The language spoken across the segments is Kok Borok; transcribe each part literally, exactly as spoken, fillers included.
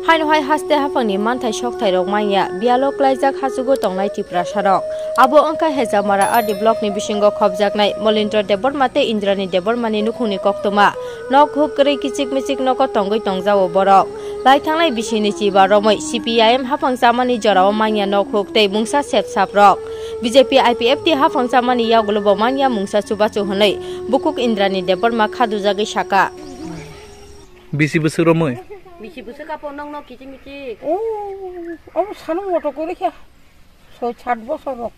Haino hai haste haphangni manthai sokthairok manya, biyalo klaijak hachugo tongnai Tiprasarok. Abo wngkha Hejamara R D blockni bisingo khopjaknai Molindra Debbarma tei Indrani Debbarmani nukhungni koktwma. Nok huk kwrwi kichik michik nogo tongwi tongjao borok. Lai thangnai bisini chiba romwi C P I M haphang chamani jorao manya nok huk tei mungsa sep saprok. B J P I P F T haphang chamani yagulo bo manya mungsa chubachu hwnwi bukhuk Indrani Debbarma khadujagwi saka. Bisi bwswk romwi? Bisi bwswk kapo nokno kichik michik. Oh, obo sano moto kwrwi kha. Soi sat bosor rok,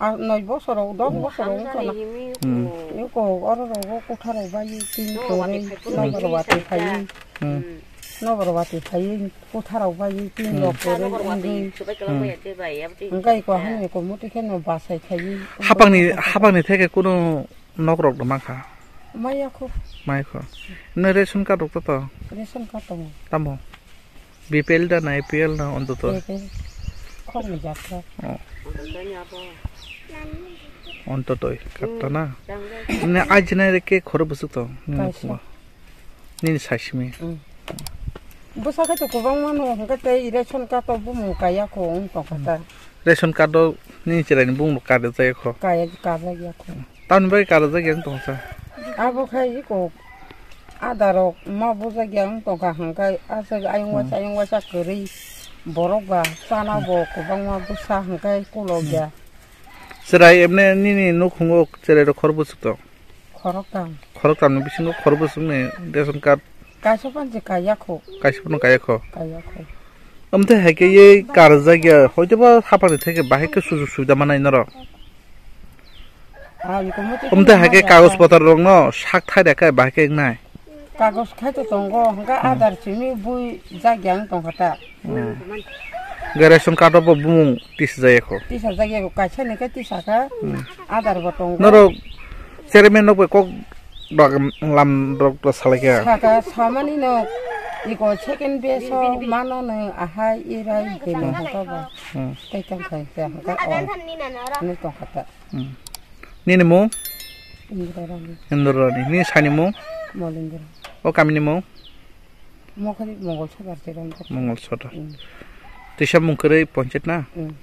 ah, noi bosor rok, dos bosor rok wngkha na. Hmm. Eko oro rogo kotha rok bai tin torwi, nokbar wati phaiwi. Hmm. Nokbar wati phaiwi kotha rok bai tin rok torwi wngwi. Hmm. Hwnkhe eko hamya eko muti kheno bachai khaiwi. Hapangni, hapangni theke kunu nok rok da mankha. Maya kho. Maya kho. Nini ration card rok to to? Ration card tongo. Tamo? B P L da na A P L na ontoto? A P L. Khokni jatra. Oh. Ontoto katta na. Nini ajinai re ke khoro busuk to? Nini kaisa. Khuma. Nini saisimi. Mm. Bwsa khe to kwbangma no hwnkhe tei ration card to bumung kaya kho wng tongkha ta. Ration card do nini chwraini bumung kare jaya kho. Kaya kare ya kho. Tamni bagwi karajak ya wng tongsa? Abo khai iko adarok ma bujak ya wng tongkha hwnkhe aswk ayung waisa ayung waisa kwrwi borok ba chana bo kwbangma bwsa hwnkhe kulok ya. Chwrai emne nini nukhungo chwrairok khor bwswk tong? Khoroktam. Khoroktamni bisingo khor bwswkni ration card Kaisa panji kaya kho. Kaisa phano kaya kho. Kaya kho. Amthe hai khe ye karjak ya, hoito ba hapani theke bahai khe sujug subida manai norok. Ah, iko muti Amthe hai khe maya kagoj kha. Potor rok no sak thai da khe bahai khe wngnai. Kagoj khai to tongo, hwnkhe Hmm. Aadhaar simi bui jak ya wng tongkha ta. Hmm. Hwnkhe ration card o bo bumung tisa jaya kho. Tisa jaya kho, kaisa ni khe tisa kha. Hmm. Aadhaar bo tongo. Norok chairman rok bai kok rok lam rok to salai kha. Saka samani no iko second base o mano no ahai irai hino haka ba. Hmm. Tei tang khai kha haka o. Ni tong kha ta. Hmm. Nini mung? Indra Rani. Indra Rani. Nini sani mung? Molindra. O kami ni mung? Mokhari Mongol Sodar Teron. Mongol Sodar. Hmm. Tisa mung kwrwi ponchit na? Hmm.